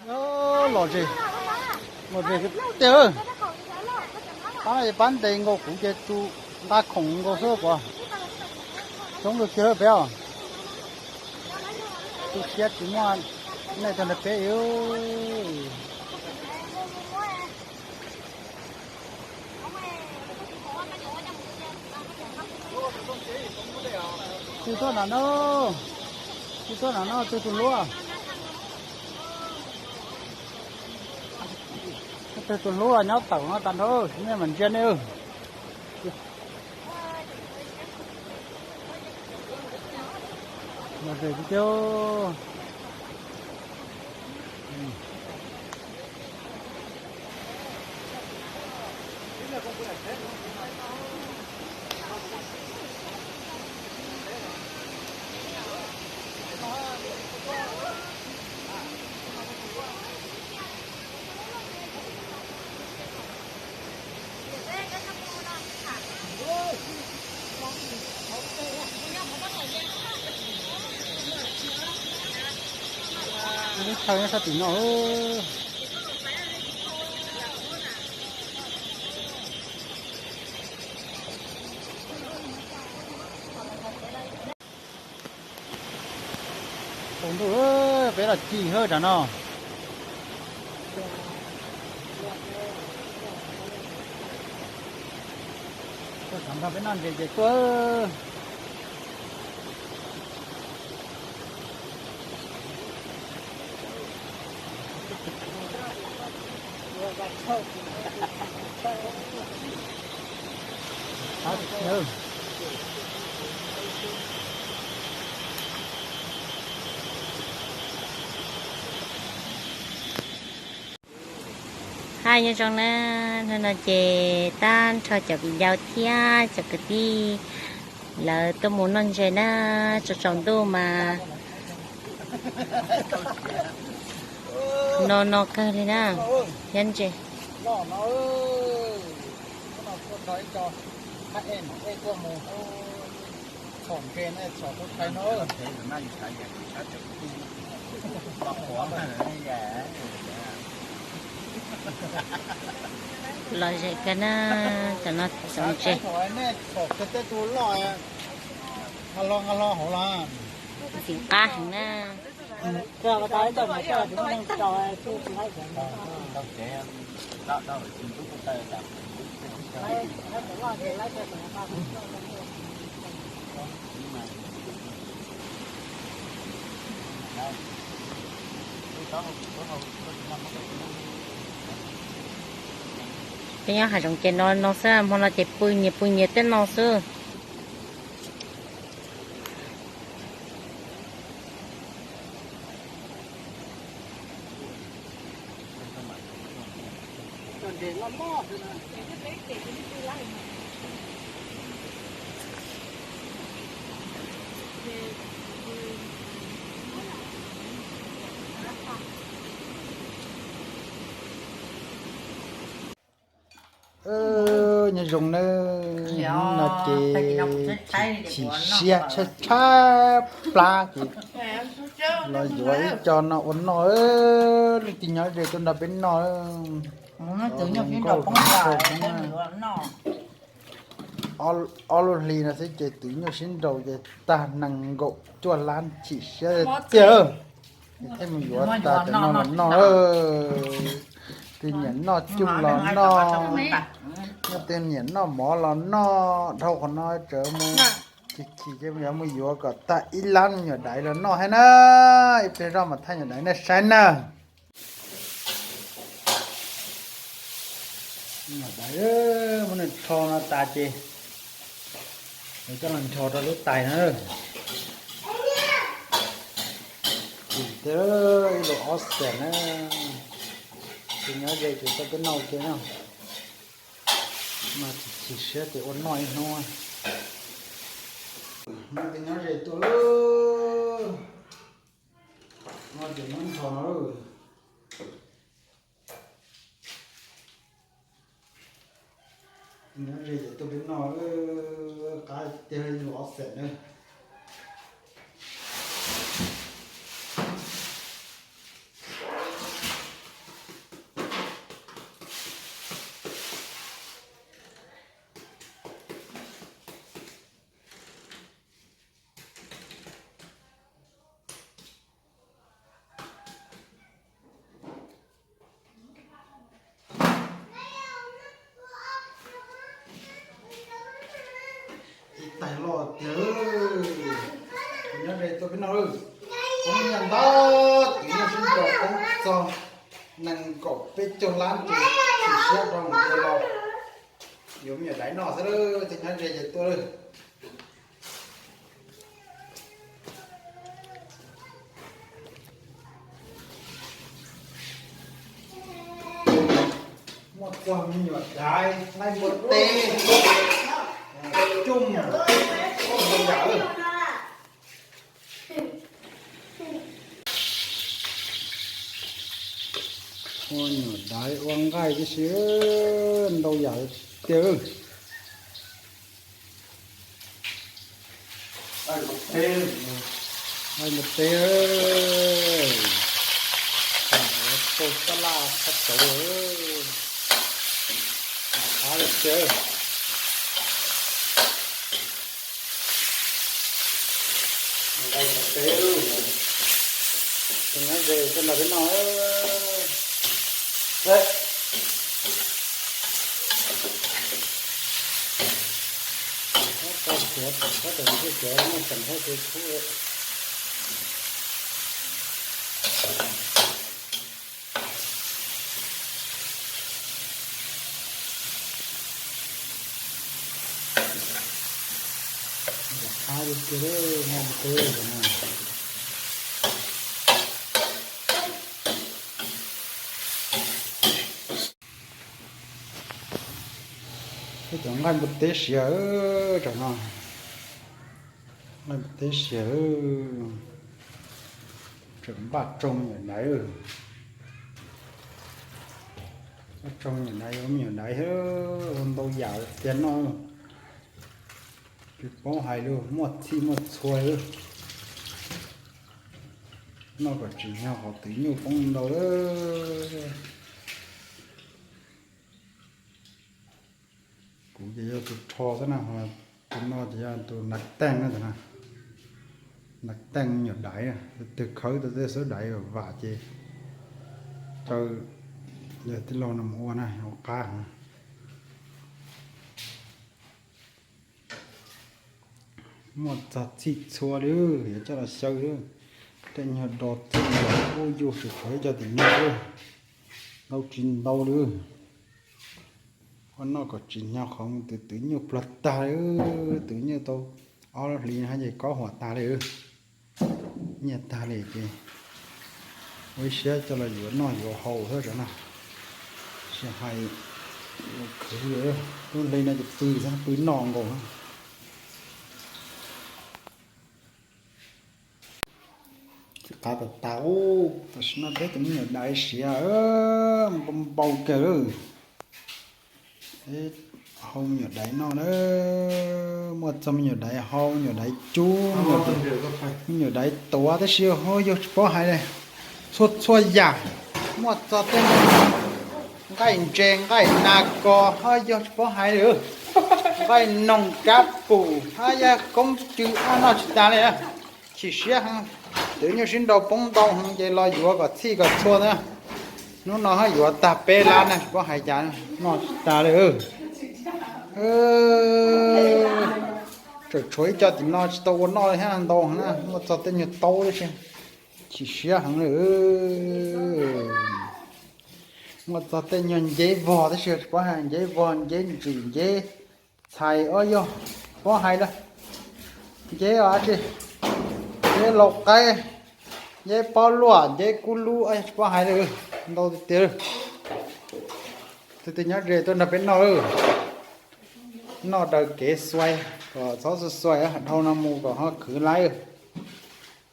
Lom zem, lom zem tiag. Pab no pab ntes nkaus kuv ces tus nqa khoom nkaus xwb puas. Coob kawg kiag peb os. Tu siab tsis muaj nej tag nrho peb. Tsis tuaj nram no, tsis tuaj nram no, tsis tus hlub. Tsis tus hlub los nyob tawm no tag nrho, nej mam ntsia nej. Lom zem tiag. Lub chaw nyob sab tim no. Tsaus ntuj, peb los ci hawb tam no. Tuaj sawv nrog peb noj ntses ces tuaj. Hais nyob zoo na, hnub no ces tag nrho cov viv ncaus thiab cov kwv tij lawv tuaj mus noj ntses na, tsaus tsaus ntuj mas no no kawg li na, thiab ntses. Lom zem kawg na, tam no txaus ntses. Txiv qab heev na. Peb nyob hav zoov ces no no xwb, hmo no ces pw nyias pw nyias tej no xwb. Nyob zoo nawb, hnub no ces chim siab tshaib tshaib plab ces los yuav ib co no ua noj. Leej twg nyob ze tuaj nrog peb noj. Ob lub hli no xwb ces twv nyuj sib nraus ces tag nees nkaum cuaj lab, chim siab tiag. Thiaj mus yuav tas cov no los noj. Tus nyiam noj cuj los noj, noj tus nyiam noj mov los noj. Dhau qhov no tseem mus chim chim ces yuav mus yuav kom tag ib lab me nyuam daiv los noj thiab na. Ib pliag zoj mas thaij nyuam daiv nej saib na. Nyuam daiv muab nws rho no tas ces yuav coj los nrho rau lub tais na. Chim tiag, ib los ob xees na. Tus nyob ze ces tau peb noj ua ke na. Mas chim siab ces ua noj ib hnub. Tus nyob ze tuaj lawm. No ces muab nrho no lawm. Nyob ze ces tuaj peb noj, qab tiag, ib los ob xees na. txog nees nkaum peb caug lab ces tsis siab rau mus ua los yuav me nyuam daiv noj xwb lawm, ces nyob ze ces tuaj lawm. Muaj txog me nyuam daiv nqaij npua teb, coj mus ua ntau yam. Ua nyuam daiv ua nqaij tib si, ntau yam tiag. Nqaij npua teb, tau tab laj thab tauv, qab tiag. Nqaij npua teb, nyob ze tuaj nrog peb noj. Tau suav, tau suav, muaj tseem hauj ces kub. Qab tiag tiag, nqaij npua teb no. Peb cov nqaij npua teb siav, cov no, nqaij npua teb siav, tseem npaj tsoo me nyuam daiv. Npaj tsoo me nyuam daiv, ua me nyuam daiv thiab, ua ntau yam tiag no. Tsis paub hais li, muaj txhij muaj txhua li. Noj kom tsim nyog qhov twv nyuj poob ntau lawm. Kuv ces yog tus rho xwb na, ho tus no ces yog tus nav teej na, nav teej me nyuam daiv. Tus twg khawb tau tej xub daiv vam ces rau yawg tij laug no mus ua na, ua qab heev. Muaj txog txhij txhua li, yuav coj los xyaw li. Tej nyuag do txij los ub yug tsis tshuav ib co tim nyuj li, ntau tsis ntau li. Ua noj kom tsim nyog qhov twv twv nyuj pluag tag li, twv nyuj tau ob lub hlis no ces kob huam tag li. Nyiaj tag li ces ua ib siab coj los yuav noj yuav haus xwb no. Tsis hais khwv li, lub hli no ces pw xwb, pw noj nkaus. Tsis qab tas tas ub, tam sim no peb tus me nyuam daiv siav npau npau kawg lawm. Hau me nyuam daiv noj na, muaj txog me nyuam daiv hau, me nyuam daiv cub, me nyuam daiv tuav tab sis ho yog tsis paub hais li. Txhua txhua yam, muaj txog tej nqaij ntses, nqaij nas kos, ho yog tsis paub hais li. Nqaij noog, kab pum, ho yog koob cw, noj tsis tas li. Chim siab heev, twv nyuj sib nrau poob ntau heev ces los yuav kom txhij kom txhua na. Hnub no ho yuav tag peb lab na, tsis paub hais cas, noj tsis tas li. Tseem tshuav ib co tim no tsis tau ua noj li thiab, ntau heev na, muaj txog tej nyuag taub tib si. Chim siab heev li. Muaj txog tej nyuag nceb vog tib si, tsis paub hais nceb vog, nceb ntsws, nceb txhais, o yog tsis paub hais li. Nceb os tsi, nceb lau qaib, nceb pob luaj, nceb kub lub, tsis paub hais li. Ntau tiag tiag. Tus twg nyob ze tuaj nrog peb noj. Noj daws kev xuais kom txhob xuai xuai, dhau no mus kom ho khwv laib.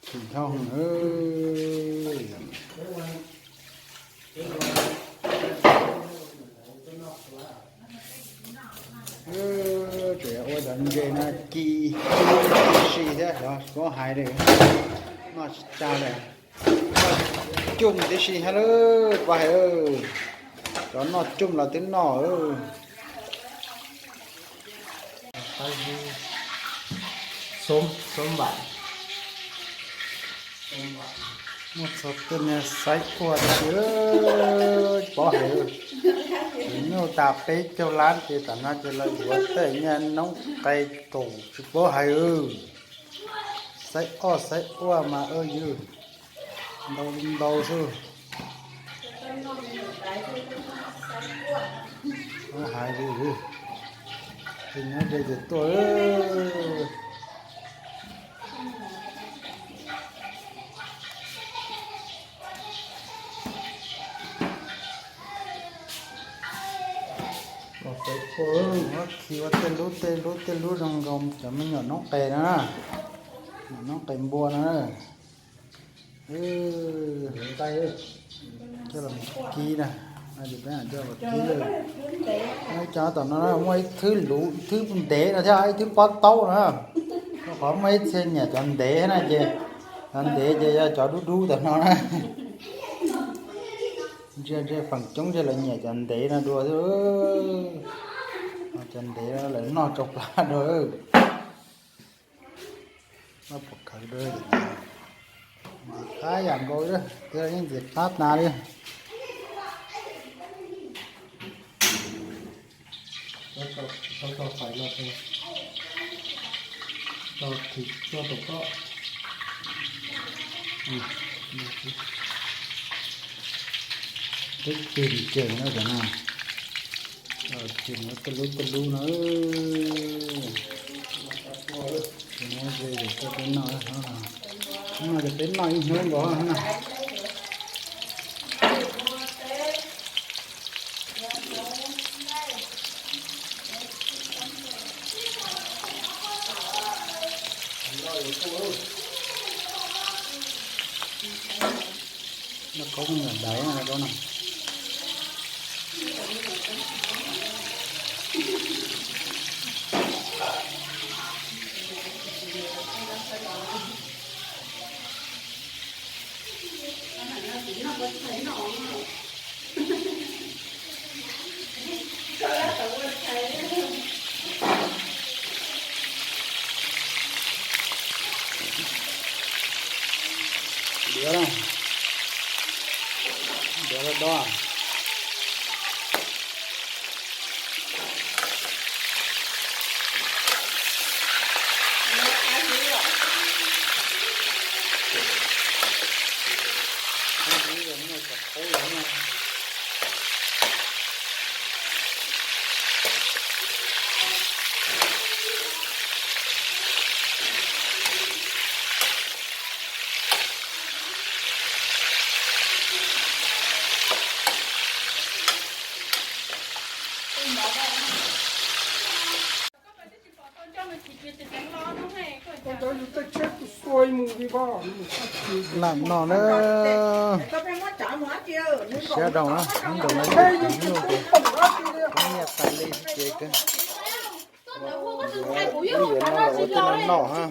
Tsis nyob tseem ua cov ntses no ci tib si thiab, tsis paub hais li. Noj tsis tas li. Coj tib si thiab lawm, tsis paub hais. Cov noj coj los twb noj. Muaj txog tej niag xaib quaj tib si, tsis paub hais. Twv nyuj tas peb caug lab ces tam no ces los yuav tej niag noob qes kaum tsis paub hais. Xaib quaj xaib quaj mas ywg, ntau li ntau xwb. Hais li, tus nyob ze ces tuaj. Los pem pua, muab khi ua tej lub tej lub tej lub zoo nkaus cov me nyuam noob qes no na, nyuam noob qes npua no na. Coj los khi na, coj los khi. Cov tom no muaj ib thwb luv, ib thwb ntev no thiab ib thwb pob taub no. Rau qhov muaj ib txhia nyiam cov ntev na ces, cov ntev ces yog cov dub dub tom no na. Ntsia ntsia feem coob ntsia lawv nyiam cov ntev no dua xwb. Cov ntev no lawv noj tsau plab dua. Noj pom khawv dua. Ntxim qab yam nkaus, twb yeej ntxim qab tas li. Tso fais los, tso thim tso tom koj. Twb cig ntsees na cov no. Cig tej lub tej lub no. Ces muab ze ces coj peb noj, hnub no ces peb noj ib hnub nkaus na. Noj khaub nyuam daiv no rau no. Ntiav, ntiav dob. Lam no na, siab rau na, hnub no ces nyiaj tas li ces yuav no los ua tej no noj ha.